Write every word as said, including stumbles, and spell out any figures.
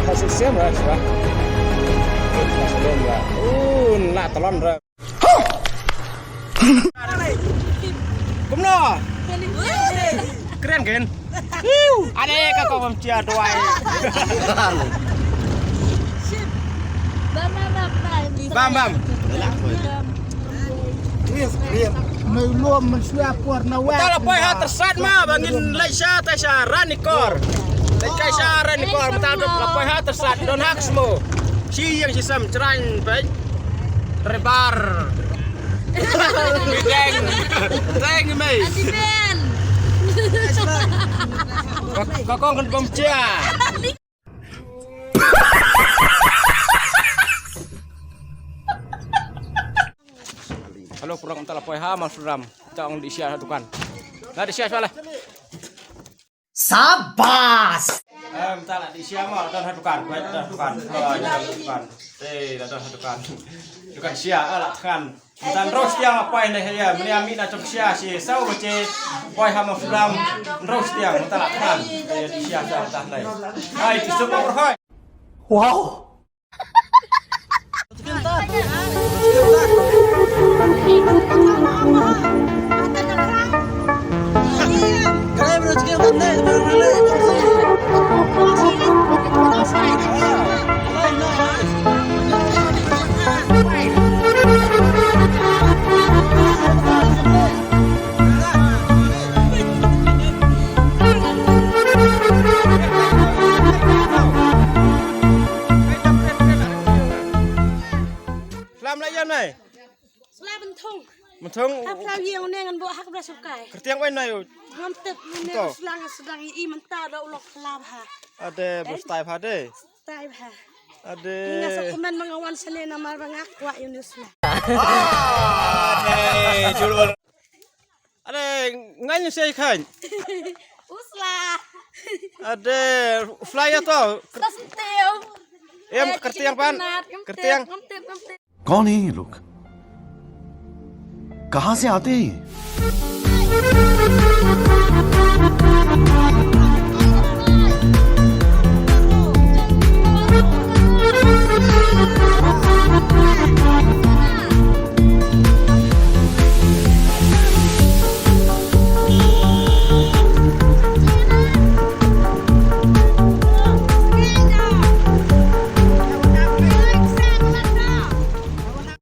Ka sisem ra swa. Ka sisem ra. Un la talon ra. Kumno? Kren ken. Ane ka ko bam chia duai. Bam bam. Mynta la poi ha tersat ma ba ngin leit sha ta sha Ranikor. Leit kai sha Ranikor mynta la poi ha tersat don hak smo. Shi yang shi sam chrain pek. Rebar. Deng. Deng mei. Ka kong kan bom chia. Halo, kurang entah lah poi ha Mas Ram. Tang di sia dukan. Nah, di sia salah. Sabas. Em, tak lah di sia ma don ha dukan, poi don ha dukan. Oh, ya, dukan. Eh, don ha dukan. Dukan sia lah tekan. Tan ros tiang apa ini ya? Meni ami na chok sia si sau bache. Poi ha Mas Ram. Ros tiang tak lah tekan. Eh, di sia sia tak lah. Hai, tu semua berhoi. Wow. Lam la yan nai. Sla bentung. Bentung. Hap lau yang ne ngan bo hak bra sukai. Kertiang wai nai. Ngam tip ne slang sedang i mynta da ulok lam ha. Ade berstai pha de. Stai ha. Ade. Ngas komen mengawan sele namar bangak wa Yunus lah. Ade julur. Ade ngan sei khan. Usla. Ade fly ya to. Sastem. Em kertiang pan. Kertiang. Ngam tip, ngam tip. कौन है ये लोग? कहां से आते हैं ये?